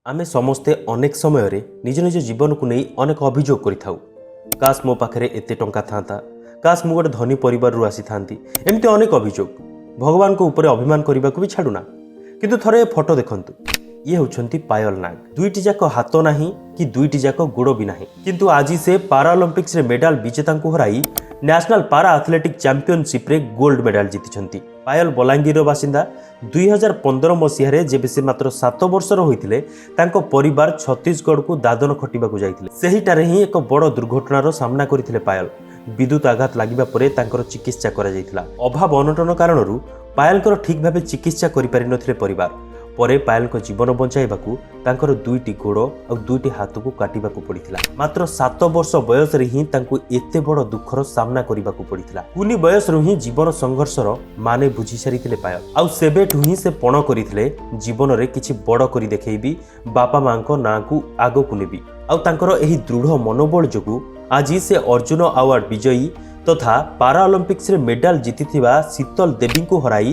ଆମେ ସମସ୍ତେ ଅନେକ ସମୟରେ ନିଜ ନିଜ ଜୀବନକୁ ନେଇ ଅନେକ ଅଭିଯୋଗ କରିଥାଉ। କାଶ ମୋ ପାଖରେ ଏତେ ଟଙ୍କା ଥାନ୍ତା, କାଶ ମୁଁ ଗୋଟେ ଧନୀ ପରିବାରରୁ ଆସିଥାନ୍ତି, ଏମିତି ଅନେକ ଅଭିଯୋଗ। ଭଗବାନଙ୍କ ଉପରେ ଅଭିମାନ କରିବାକୁ ବି ଛାଡ଼ୁନା। କିନ୍ତୁ ଥରେ ଏ ଫଟୋ ଦେଖନ୍ତୁ। ଇଏ ହେଉଛନ୍ତି ପାୟଲ ନାଗ। ଦୁଇଟି ଯାକ ହାତ ନାହିଁ କି ଦୁଇଟି ଯାକ ଗୋଡ଼ ବି ନାହିଁ, କିନ୍ତୁ ଆଜି ସେ ପାରାଅଲିମ୍ପିକ୍ସରେ ମେଡାଲ ବିଜେତାଙ୍କୁ ହରାଇ ନ୍ୟାସନାଲ ପାରା ଆଥଲେଟିକ୍ ଚାମ୍ପିଅନସିପ୍ରେ ଗୋଲ୍ଡ ମେଡାଲ ଜିତିଛନ୍ତି। ପାୟଲ ବଲାଙ୍ଗୀରର ବାସିନ୍ଦା। 2015 ମସିହାରେ ଯେବେ ସେ ମାତ୍ର 7 ବର୍ଷର ହୋଇଥିଲେ, ତାଙ୍କ ପରିବାର ଛତିଶଗଡ଼କୁ ଦାଦନ ଖଟିବାକୁ ଯାଇଥିଲେ। ସେହିଠାରେ ହିଁ ଏକ ବଡ଼ ଦୁର୍ଘଟଣାର ସାମ୍ନା କରିଥିଲେ ପାୟଲ। ବିଦ୍ୟୁତ ଆଘାତ ଲାଗିବା ପରେ ତାଙ୍କର ଚିକିତ୍ସା କରାଯାଇଥିଲା। ଅଭାବ ଅନଟନ କାରଣରୁ ପାୟଲଙ୍କର ଠିକ୍ ଭାବେ ଚିକିତ୍ସା କରିପାରିନଥିଲେ ପରିବାର। ପରେ ପାୟଲଙ୍କ ଜୀବନ ବଞ୍ଚାଇବାକୁ ତାଙ୍କର ଦୁଇଟି ଗୋଡ଼ ଆଉ ଦୁଇଟି ହାତକୁ କାଟିବାକୁ ପଡ଼ିଥିଲା। ମାତ୍ର 7 ବର୍ଷ ବୟସରେ ହିଁ ତାଙ୍କୁ ଏତେ ବଡ଼ ଦୁଃଖର ସାମ୍ନା କରିବାକୁ ପଡ଼ିଥିଲା। କୁନି ବୟସରୁ ହିଁ ଜୀବନ ସଂଘର୍ଷର ମାନେ ବୁଝି ସାରିଥିଲେ ପାୟଲ। ଆଉ ସେବେଠୁ ହିଁ ସେ ପଣ କରିଥିଲେ, ଜୀବନରେ କିଛି ବଡ଼ କରି ଦେଖେଇବି, ବାପା ମାଙ୍କ ନାଁକୁ ଆଗକୁ ନେବି। ଆଉ ତାଙ୍କର ଏହି ଦୃଢ଼ ମନୋବଳ ଯୋଗୁଁ ଆଜି ସେ ଅର୍ଜୁନ ଆୱାର୍ଡ ବିଜୟୀ ତଥା ପାରା ଅଲିମ୍ପିକ୍ସରେ ମେଡାଲ ଜିତିଥିବା ଶୀତଲ ଦେବୀଙ୍କୁ ହରାଇ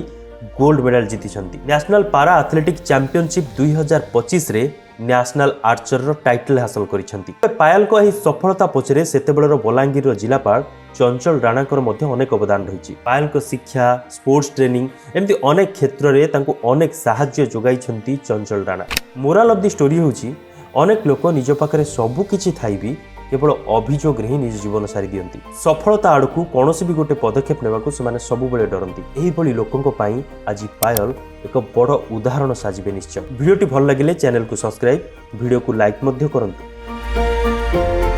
ଗୋଲ୍ଡ ମେଡାଲ ଜିତିଛନ୍ତି। ନ୍ୟାସନାଲ ପାରା ଆଥଲେଟିକ୍ ଚାମ୍ପିଅନସିପ୍ 2025ରେ ନ୍ୟାସନାଲ ଆର୍ଚରର ଟାଇଟଲ ହାସଲ କରିଛନ୍ତି। ତେବେ ପାୟଲଙ୍କ ଏହି ସଫଳତା ପଛରେ ସେତେବେଳର ବଲାଙ୍ଗୀରର ଜିଲ୍ଲାପାଳ ଚଞ୍ଚଳ ରାଣାଙ୍କର ମଧ୍ୟ ଅନେକ ଅବଦାନ ରହିଛି। ପାୟଲଙ୍କ ଶିକ୍ଷା, ସ୍ପୋର୍ଟସ ଟ୍ରେନିଂ, ଏମିତି ଅନେକ କ୍ଷେତ୍ରରେ ତାଙ୍କୁ ଅନେକ ସାହାଯ୍ୟ ଯୋଗାଇଛନ୍ତି ଚଞ୍ଚଳ Rana. Moral of the story ହେଉଛି, ଅନେକ ଲୋକ ନିଜ ପାଖରେ ସବୁ କିଛି ଥାଇ ବି କେବଳ ଅଭିଯୋଗରେ ହିଁ ନିଜ ଜୀବନ ସାରି ଦିଅନ୍ତି। ସଫଳତା ଆଡ଼କୁ କୌଣସି ବି ଗୋଟେ ପଦକ୍ଷେପ ନେବାକୁ ସେମାନେ ସବୁବେଳେ ଡରନ୍ତି। ଏହିଭଳି ଲୋକଙ୍କ ପାଇଁ ଆଜି ପାୟଲ ଏକ ବଡ଼ ଉଦାହରଣ ସାଜିବେ ନିଶ୍ଚୟ। ଭିଡ଼ିଓଟି ଭଲ ଲାଗିଲେ ଚ୍ୟାନେଲକୁ ସବସ୍କ୍ରାଇବ୍, ଭିଡ଼ିଓକୁ ଲାଇକ୍ ମଧ୍ୟ କରନ୍ତୁ।